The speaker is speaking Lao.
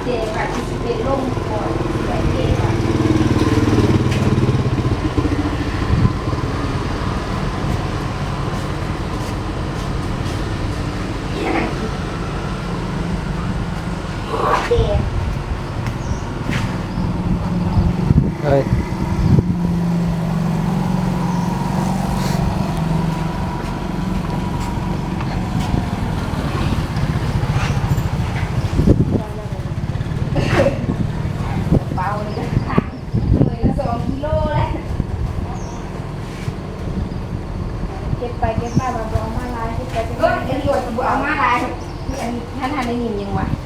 ເຈວ່າຊິເປັນລົມກ່ອນ ຊິໄປເຈວ່າ ເຈ ເອີຍ ເປົານີ້ກໍຂາງ ເລີຍລະສອງກິໂລແລ້ວ ເກັບໄປເກັບມາ ວ່າບໍ່ເອົາມາຫຼາຍ ເກັບໄປເກັບມາ ເອີ ອັນນີ້ວ່າຊິບໍ່ເອົາມາຫຼາຍ ອັນນັ້ນ ຫັ້ນໄດ້ຍິນຫຍັງວະ?